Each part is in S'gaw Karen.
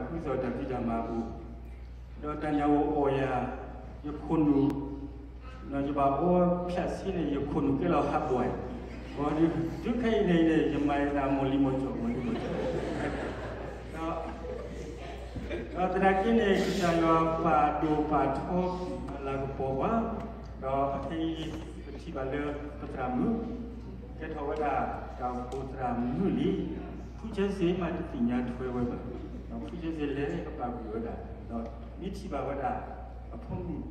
ဃုသီၣ်တၢ်ဖံးတၢ်မၤအပူၤ, ဒီးတၢ်ညၣ်ဂိၣ်အီၣ်ယၤ, ယခိၣ်နူာ်, ယဘၣ်အီဖျးဆံန့ၣ် ယခိၣ်နူာ်ကဲလီၤဟးဘှဲၣ်, ဒီးဒုးခဲအံၤန့ၣ်န့ၣ် ယမၤယသးမီၢ်လံမီၢ်ကၠီၣ် မီၢ်လံမီၢ်ကၠီၣ်, ဒီး ဒီးသနာ်က့န့ၣ် ကစၢ်ယွၤပာ်ဒိၣ်ပာ်ထီအလၤကပီၤပှၤ, ဒီးခဲအံၤပထံၣ်ဘၣ်လၢပသရၣ်မုၣ် ကဲထီၣ်ဝဲဒၣ်တၢ်အိၣ်ဖှိၣ်သရၣ်မုၣ်လံ, ဖုကၠဲစ့မးတသ့ၣ်ညါထွဲဝဲဘၣ်, ဖုကၠဲစ့လဲၤကပာ်ကွံာ်ဝဲဒၣ်, ဒီးမ့ၢ်ထံၣ်ဘၣ်ဝဲဒၣ် အဖိမုၣ်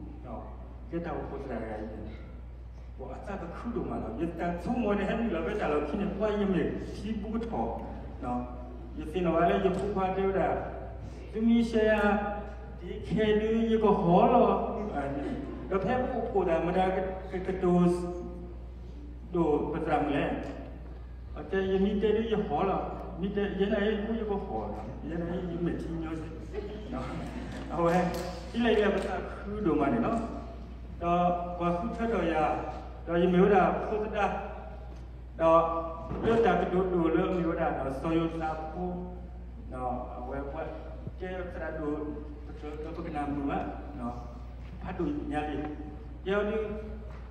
ကဲတၢ်အိၣ်ဖှိၣ်သရၣ်တဂၤအံၤန့ၣ် အသးကခုဒိၣ်မးလီၤ. ယတၢ်ဆိကမိၣ်န့ၣ် ဟဲနုာ်လီၤဖဲတၢ်လီၢ်ခံန့ၣ် ပှၤယမဲာ်ထံဘူကထီၣ်, ယသ့ၣ်နီၣ်ဘၣ်လၢယဖိခွါတဲဝဲဒၣ်, သုမ့ၢ်ရှဲယၤ ဒ်ခဲဒုးယကဟီၣ်လီၤ, ဒီးဖဲပအိၣ်ဖှိၣ်သးမတၤကတိၤ ဒိၣ်ပသရၣ်မုၣ်လဲၣ်, အတဲယမ့ၢ်တဲဒုးယဟီၣ်လီၤ, မ့ၢ်တဲယဲနၤအံၤ ယကဟီၣ်လီၤ, ယဲနၤအံၤယမဲာ်ထံညီစ့ၢ်, အဝဲ ဒ်လဲၣ်ဒ်လဲၣ်ပသးခုဒိၣ်မးန့ၣ်လီၤ. ဒီးပှၤဃုထၢထီၣ်ယၤ, ဒီးယမ့ၢ်ဝဲဒၣ်ဖိသဒါ, ဒီးလၢတၢ်ကတိၤဒိၣ်လၢအမ့ၢ်ဝဲဒၣ်ဒီးစီၤယိၤသးဖိ, အဝဲပှၤကဲသရၣ်ဒိၣ် ပကနၢ်မုာ်ဘၣ်, ဖးဒိၣ်ညါလံ, ယဲဒုး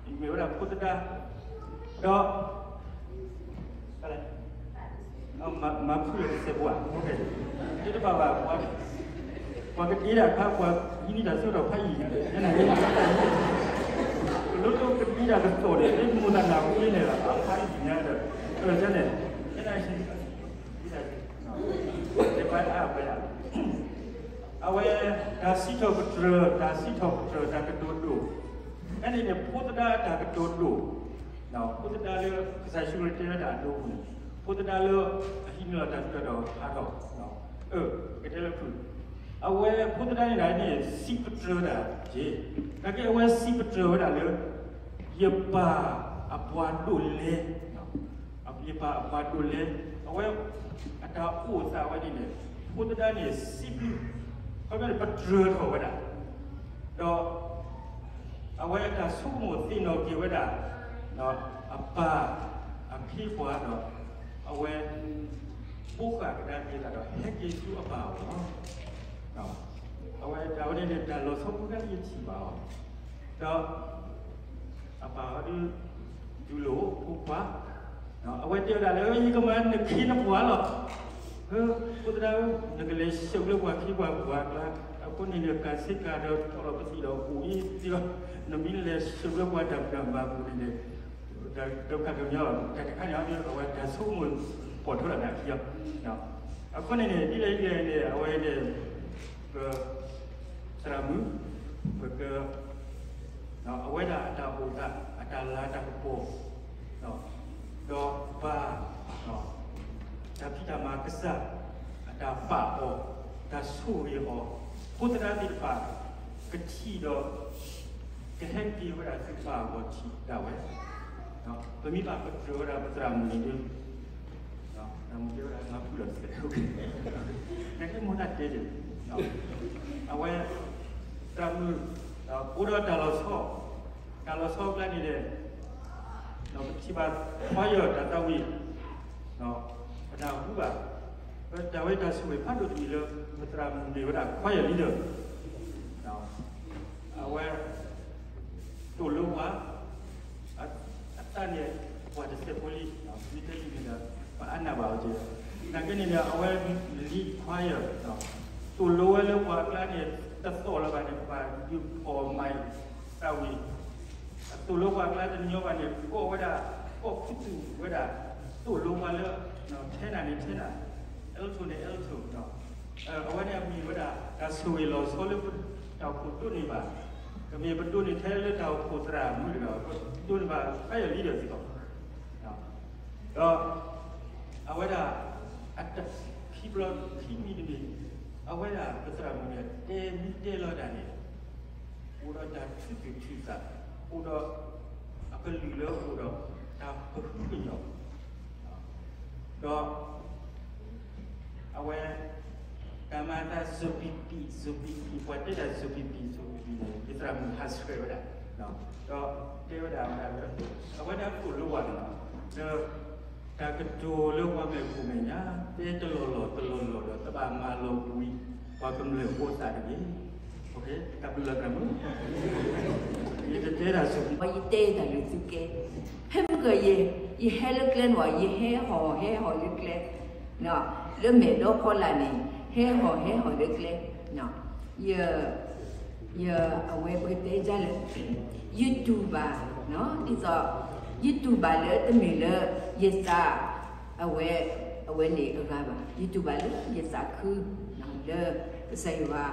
ယမ့ၢ်ဝဲဒၣ်ဖိသဒါ, ဒီး မၤဖုၣ်လၢကစဲးပှၤ, တဘၣ်ဘၣ်, ပှၤကဒ့တၢ်ခါ ပှၤဟံးန့ၢ်တၢ်ဆၢကတီၢ်ဖးယံာ်, လၢတၢ်ကဒ့တၢ်ကစီၣ်န့ၣ် မ့ၢ်မိၢ်သးနၢ်ဟူလံန့ၣ် ဖးယံာ်ညါဒီး, န့ၣ် တပှၤအါဝဲဒၣ် အဝဲ တၢ်စံးထီၣ်ပတြၢၤ, တၢ်စံးထီၣ်ပတြၢၤ တၢ်ကတိၤဒိၣ်, ဖဲန့ၣ်န့ၣ် ဖိသဒါတၢ်ကတိၤဒိၣ်, ဖိသဒါလၢကစၢ်ယ့ၣ်ၡူးခရံာ်တဲဝဲဒၣ်အဒိပူၤန့ၣ်, ဖိသဒါလၢအဟံးန့ၢ်လီၤတၢ်ဆၢကတီၢ်ဖးထီၣ်, အၢ ကတဲလၢဖုၣ်, အဝဲဖိသဒါန့ၣ်န့ၣ် စံးပတြၢၤတၢ်က့ၤ, နာ်က့အဝဲစံးပတြၢၤဝဲဒၣ်လၢ ယပၢ်အပှၤဒိၣ်လဲ ယပၢ်အပှၤဒိၣ်လဲ, အဝဲ အတၢ်အိၣ်သးဝဲန့ၣ်န့ၣ်, ဖိသဒါန့ၣ်စံးဘျုး, ခီဖျိလၢပတြၢၤထီၣ်ဝဲဒၣ်, ဒီး အဝဲတၢ်ဆိကမိၣ်သ့ၣ်နီၣ်က့ၤဝဲဒၣ် အပၢ်အခ့အပှၤဒီး အဝဲ ဘိးဃၣ်ကဒါက့ၤသးဒီး ဟဲက့ၤဆူအပၢ်အအိၣ်လီၤ. အဝဲတၢ်ဝဲန့ၣ်န့ၣ် တၢ်လီၤဆီဖိတခါလၢယထံၣ်ဘၣ်အီၤ, ဒီး အပၢ်အီၤဒုး တူၢ်လိာ်ဖိခွါ, အဝဲတဲဝဲဒၣ်လၢ ယကမၤနခ့နပှၤလီၤ. ဖိသဒါဧၢ, နကလဲၤဆှၢလၢပှၤခ့ပှၤပှၤအကျါ, အဃိန့ၣ်န့ၣ် ကၤစ့ကၤဒီးတီလီၤပသံၣ်ဒီးအိၣ်အံၤသ့လီၤ, နမ့ၢ်လဲၤဆှၢလၢပှၤတၢ်ဖံးတၢ်မၤအပူၤန့ၣ်န့ၣ် တၢ်ဒုက္ခကညီလီၤ. တၢ်တခါန့ၣ် အဝဲတၢ်ဆိကမိၣ်ပိာ်ထွဲလီၤနၤခံလီၤ. အဃိန့ၣ်န့ၣ် ဒ်လဲၣ်ဒ်လဲၣ်န့ၣ် အဝဲန့ၣ် ပ သရၣ်မုၣ် ပက အဝဲဒၣ်အတၢ်အိၣ်သး အတၢ်လၤတၢ်ကပီၤ ဒီးပၢ် တၢ်ဖံးတၢ်မၤကစၢ် အတၢ်ပာ်အီၤ တၢ်ဆိၣ်ဂ့ၤအီၤ ဖိသဒါသ့ၣ်တဖၣ် ကထံၣ်ဒီး ကဟဲက့ၤဝဲဒၣ်သုပၢ်အဂီၢ်ထံၣ်ဒၣ်ဝဲ ပမ့ၢ်ဘၣ်ပတြၢၤဝဲဒၣ်ပသရၣ်မုၣ်န့ၣ်ဒီး တၢ်မ့ၢ်တဲဝဲဒၣ် ငါဖုၣ်လီၤတစဲး နကဲမိၢ်တၢ်တဲဒၣ် အဝဲ သရၣ်မုၣ် အိၣ်ဒီးတၢ်လီၤဆီ တၢ်လီၤဆီအကျါန့ၣ်ဒီး ပထံၣ်ဘၣ် choir တၢ်သးဝံၣ် ပနၢ်ဟူဘၣ် တၢ်ဝဲတၢ်ဆိၣ်ဂ့ၤဖးဒိၣ်တမံၤလၢ ပသရၣ်မုၣ်မ့ၢ်ဝဲဒၣ် choir leader အဝဲ သိၣ်လိပှၤ အသးန့ၣ် ပှၤတစဲးဖိလံ မ့ၢ်တဲလံန့ၣ်ဒီး ပှၤအါနၢ်ဘၣ်အီၤက့ၤ နာ်က့န့ၣ်ဒီး အဝဲ lead choir သိၣ်လိဝဲလၢပှၤအကျါန့ၣ် တသီၣ်လၢၤဘၣ်န့ၣ် ပှၤဒုးဖီၣ်မၤသးဝံၣ် အသိၣ်လိပှၤအကျါတညီဘၣ်န့ၣ် ကိးဝဲဒၣ် ကိးခူသူၣ်ဝဲဒၣ် သိၣ်လိပှၤလၢ tenor န့ၣ် tenor, alto န့ၣ် alto အဝဲန့ၣ်အမ့ၢ်ဝဲဒၣ် တၢ်ဆိၣ်ဂ့ၤလီၤဆီလၢ တၢ်အိၣ်ဖှိၣ်ဒိးန့ၢ်ဘၣ်, ကမ့ၢ်ပဒိးန့ၢ်ထဲလၢတၢ်အိၣ်ဖှိၣ်သရၣ်မုၣ်တဂၤ ဒိးန့ၢ်ဘၣ် choir leader စ့ၢ်ကီး ဒီး အဝဲဒၣ် အတၢ်ခံဘျီခံမံၤတမံၤ အဝဲဒၣ်ပသရၣ်မုၣ်န့ၣ် တဲမံတဲလီၤဒၣ်န့ၣ် အိၣ်ဒီးတၢ်ထုးသူၣ်ထုးသး အိၣ်ဒီး အကလုၢ်လၢအိၣ်ဒီး တၢ်ပဟုကညီၢ် ဒီး အဝဲ တၢ်မၤအသး စူးပံးပံး စူးပံးပံး ပှၤတဲတၢ်စူးပံးပံး စူးပံးပံးန့ၣ် ယသရၣ်မုၣ်ဟးဆှဲးဝဲဒၣ် ဒီးတဲဝဲဒၣ်ဝဲဒၣ်လၢ အဝဲဒၣ်သိၣ်လိပှၤန့ၣ်လီၤ ဒီး တၢ်ကတိၤလၢပှၤမဲာ်ခိၣ်မဲာ်ညါ တဲတလီၢ်လီၢ်တလီၢ်လီၢ်ဒီး တဘၣ်မၤလီၤကွံာ် ပှၤကမျၢၢ်ဖိသးတဂ့ၤ, တၢ်ဘျုးလီၤကမၢ, ယတတဲတၢ်ဆူး, ယတဲတၢ်လၢသုကဲ, ဖဲမုၢ်ကယဲၢ် ယဟဲလၢကျဲန့ၣ် ယဟဲဟီၣ်ဟဲဟီၣ်လၢကျဲ, လၢမဲာ်ဒီဖီလာ်န့ၣ် ဟဲဟီၣ်ဟဲဟီၣ်လၢကျဲ, ယ ယ အဝဲပကတဲဒ်လဲၣ်, ယတူၢ်ဘၣ်, ဒ်သိး ယတူၢ်ဘၣ်လၢတမ့ၢ်လၢ ယသး အဝဲ အဝဲန့ၣ်အဂၤဘၣ်, ယတူၢ်ဘၣ်လၢယသးခု လၢ ကစၢ်ယွၤ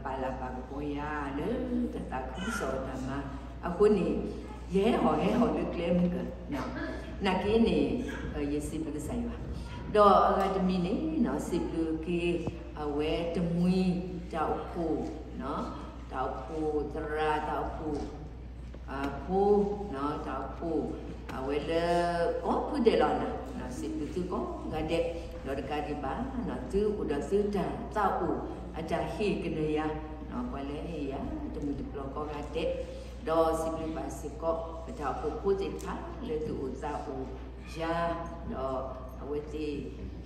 ပာ်လၤပာ်ကပီၤယၤလၢတၢ်သးခုကစီၣ်အတၢ်မၤ, အဃိန့ၣ် ယဟဲဟီၣ်ဟဲဟီၣ်လၢကျဲမုၢ်က, နာ်က့န့ၣ် ယစံးဘျုးကစၢ်ယွၤ, ဒီးအဂၤတမံၤန့ၣ် စံးဘျုးက့ၤ အဝဲတမှံၤ တၢ်အိၣ်ဖှိၣ် တၢ်အိၣ်ဖှိၣ်သရၣ် တၢ်အိၣ်ဖှိၣ် ဖိ, တၢ်အိၣ်ဖှိၣ် အဝဲလၢ ကိးဖုဒဲးလီၤနၤ, စံးဘျုးသုကိးဂၤဒဲး, ဒီးတကးဒံးဘၣ် သုအိၣ်ဒီးသုတၢ်သးအိၣ် အတၢ်ဟ့ၣ်ကနၢၤယၤ, ပှၤလၢဟ့ၣ်ယၤ တမုၢ်တပျီၤကိးဂၤဒဲး, ဒီးစံးဘျုးဘၣ်စ့ၢ်ကီး ပတၢ်အိၣ်ဖှိၣ်ဖိသ့ၣ်တဖၣ် လၢသုအိၣ်သးအိၣ်ယၤ, ဒီးအဝဲသ့ၣ်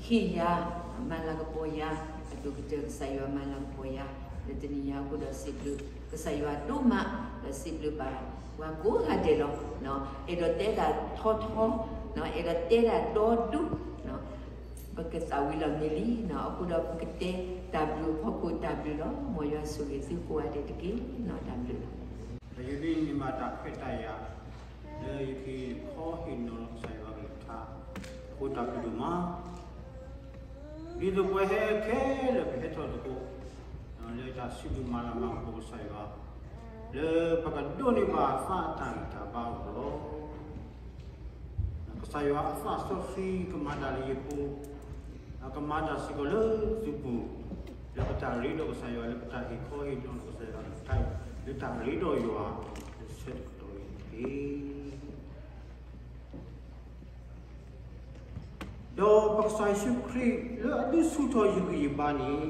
ဟ့ၣ်ယၤ မၤလၤကပီၤယၤ, အဒိၣ်ကတၢၢ်ကစၢ်ယွၤမၤလၤကပီၤယၤ, လၢတနံၤညါအဃိဒီးစံးဘျုး ကစၢ်ယွၤဒိၣ်မး, ဒီးစံးဘျုးဘၣ်ပှၤကိးဂၤဒဲးလီၤ, အဲၣ်ဒိးတဲတၢ်ထီထီ, အဲၣ်ဒိးတဲတၢ်ဒီဒူၣ်, ပကသးဝံၤလီၤမ့ၢ်လံ, အဃိဒီးပကတဲတၢ်ဘျုးအဖီခိၣ်တၢ်ဘျုးလီၤ, မ်ယွၤဆိၣ်ဂ့ၤသုကိးဂၤဒဲးတက့ၢ်, တၢ်ဘျုးလီၤ. ယမ့ၢ်န့ၢ်ဘၣ်တၢ်ခွဲးတၢ်ယာ် လၢယကဟ့ၣ်ခီဟ့ၣ်နီၤလီၤကစၢ်ယွၤကလုၢ်ကထါ အဃိတၢ်ဘျုးဒိၣ်မး, ဒ်သိးပဝဲခဲလၢာ်ပဟဲထီၣ်သကိး လၢတၢ်စံးဘျုးမၤလၤမၤကပီၤကစၢ်ယွၤ လၢပကဒိးန့ၢ်ဘၣ်အသးအတၢ်ဂံၢ်တၢ်ဘါအဂီၢ်လီၤ. ကစၢ်ယွၤအသးစီဆှံကမၤတၢ်လၢယပူၤ, ကမၤတၢ်စ့ၢ်ကီးလၢသုပူၤ, လၢပတၢ်ရ့ဒီးကစၢ်ယွၤ လၢပတၢ်ဟ့ၣ်ခီဟ့ၣ်နီၤလီၤကစၢ်ယွၤ လၢတၢ်ရ့ဒီးယွၤ လၢဆၢကတီၢ်အံၤတက့ၢ်. ဒီးပကစၢ်ယ့ၣ်ၡူးခရံာ်လၢအဒုးဆူၣ်ထီၣ်ယဂံၢ်ယဘါန့ၣ်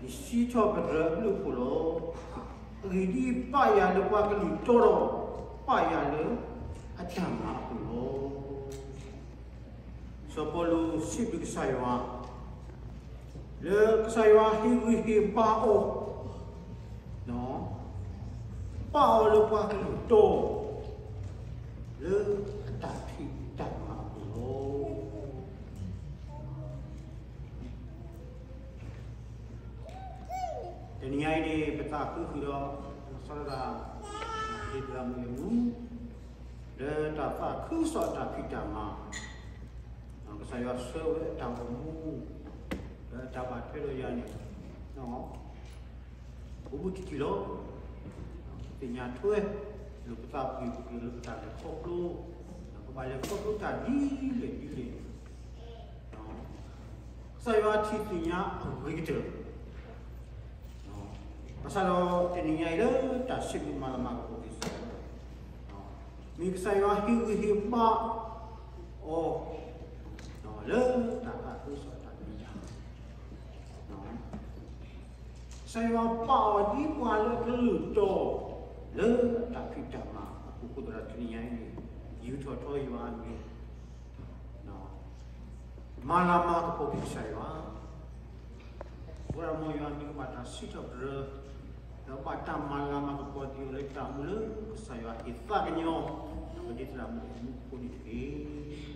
ယစံးထီၣ်ပတြၢၤအဘျုးအဖှိၣ်လီၤ. အဂ့ၢ်ဒ်အံၤ, ပာ်ယၤလၢပှၤကလုၢ်တီဒီး ပာ်ယၤလၢအတၢ်မၤအပူၤလီၤ. စီၤပီလူးစံးဘျုးကစၢ်ယွၤ လၢကစၢ်ယွၤဟ့ၣ်ဂံၢ်ဟ့ၣ်ဘါအီၤ, ပာ်အီၤလၢပှၤကလုၢ်တီ လၢအတၢ်ဖံးတၢ်မၤအပူၤလီၤ. တနံၤညါအံၤန့ၣ် ပသးခုဃုာ်ဒီး စီၤဒၤ ဒ်သရၣ်မုၣ်အမူ လၢတၢ်သးခုကစီၣ်အတၢ်ဖံးတၢ်မၤ, ကစၢ်ယွၤဆှၢဝဲအတၢ်အိၣ်မူ လၢတၢ်ဘၣ်ထွဲဒီးယၤန့ၣ် ဘူးဘူးတံၢ်တံၢ်လီၤ. သ့ၣ်ညါထွဲ လိာ်ပသးပှ့ၤပကျၢၤလၢပတၢ်လဲၤခီဖျိ, ပဘၣ်လဲၤခီဖျိတၢ်ဒ်လဲၣ်ဒ်လဲၣ်န့ၣ် ကစၢ်ယွၤထံၣ်သ့ၣ်ညါအဂ့ၤကတၢၢ်လီၤ. ဘၣ်ဆၣ်ဒီးတနံၤညါအံၤလၢတၢ်စံးဘျုးမၤလၤမၤကပီၤက့ၤကစၢ်ယွၤ, မ့ၢ်ကစၢ်ယွၤဟ့ၣ်ဂံၢ်ဟ့ၣ်ဘါအီၤ လၢတၢ်သးခုကစီၣ်တၢ်ဖံးတၢ်မၤ, ကစၢ်ယွၤပာ်အီၤဒ်ပှၤလၢအကလုၢ်တီ လၢတၢ်ဖံးတၢ်မၤအပူၤအဃိသတး တနံၤညါအံၤန့ၣ် ယူာ်ထီၣ်ထီယွၤအမံၤ မၤလၤမၤကပီၤက့ၤကစၢ်ယွၤ, ပဝဲဒၣ်မ်ယွၤမံၤကဘၣ်တၢ်စံးထီၣ်ပတြၢၤ, ဒီးဘၣ်တၢ်မၤလၤမၤကပီၤက့ၤအီၤလၢတၢ်အိၣ်မူလၢကစၢ်ယွၤဟ့ၣ်သးကညီၤ, ဒီးပဒ်သရၣ်မုၣ်အမူအဃိန့ၣ်တက့ၢ်.